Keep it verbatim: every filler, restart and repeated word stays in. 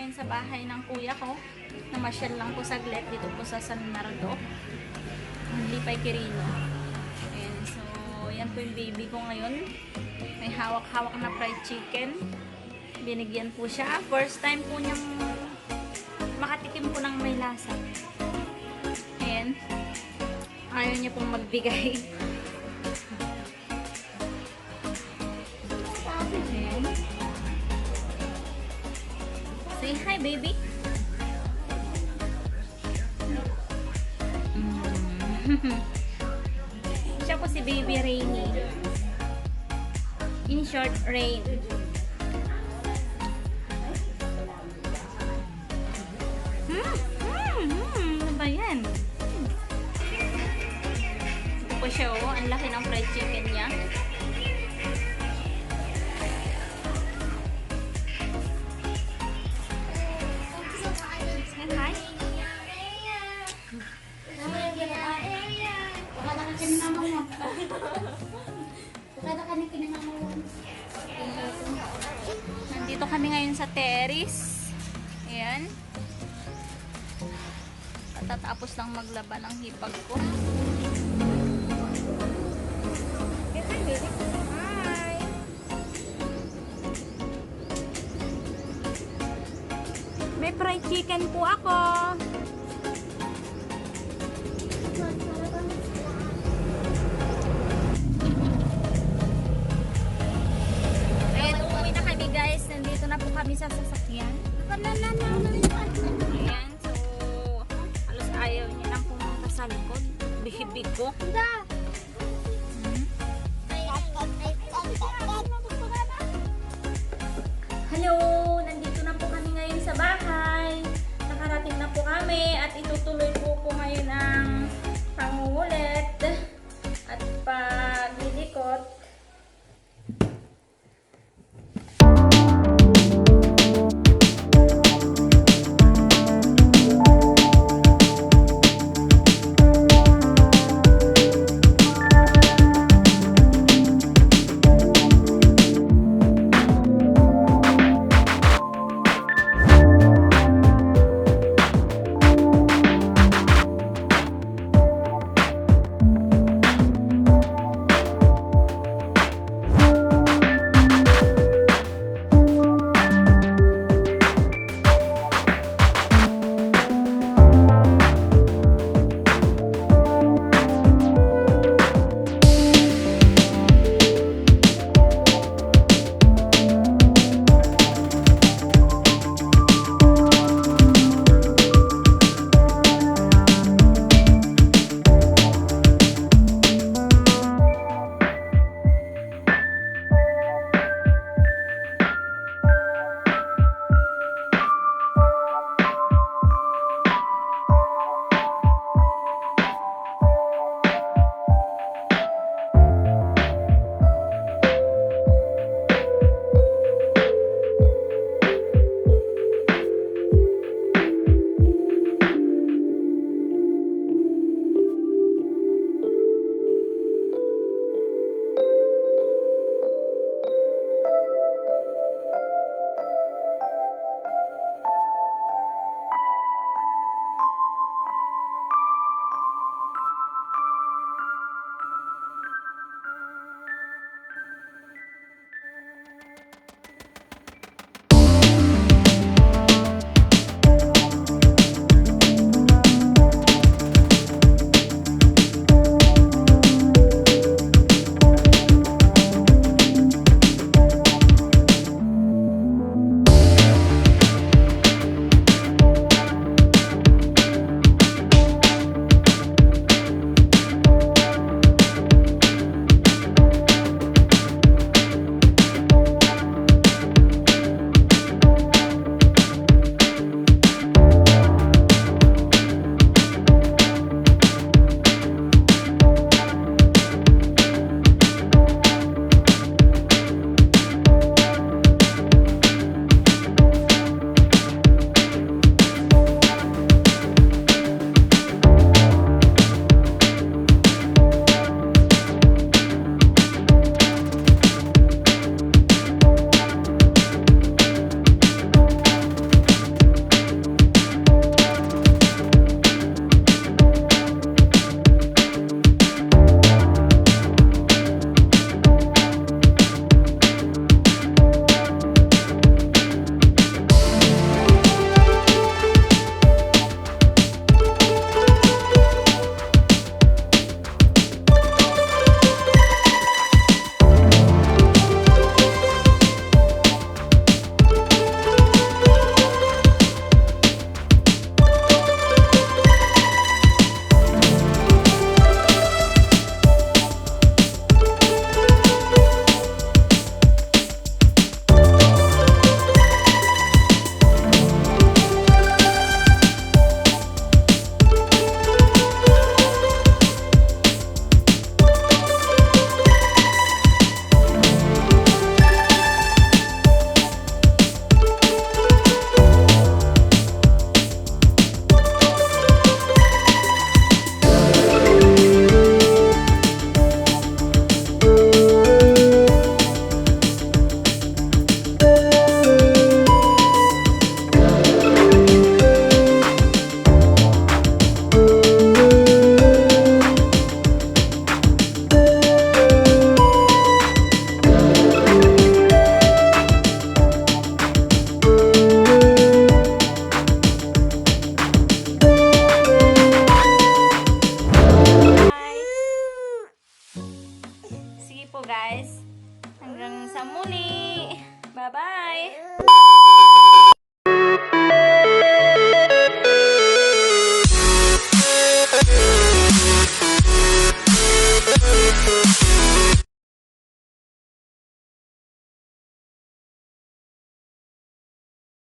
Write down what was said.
Ngayon sa bahay ng kuya ko, namasyal lang po saglit dito po sa San Marco, Lipay Quirino. Ayan, so yan po yung baby ko ngayon. May hawak-hawak na fried chicken. Binigyan po siya. First time po niyang makatikim po ng may lasa. Ayan. Ayaw niya pong magbigay. Ayan. Say hi, baby. Mm. Siya po si Baby Rainy. In short, Rain. Hmm, hmm, hmm. Ano ba yan? Ito po siya, oh. Ang laki ng fried chicken niya. Say hi. Nandito kami ngayon sa terrace. Ayan. Katatapos lang maglaba ng hipag ko. Hi. May fried chicken po ako. Ayan, uuwi na kami, guys. Nandito na po kami sa sasakyan. Ayan, so, halos ayaw niya nang pumunta sa likod. Bihibiko. Hello! Nandito na po kami ngayon sa bahay. Nakarating na po kami at itutuloy po po ngayon ang pangungulit at paglilikot. guys. Hanggang sa muli. Bye-bye.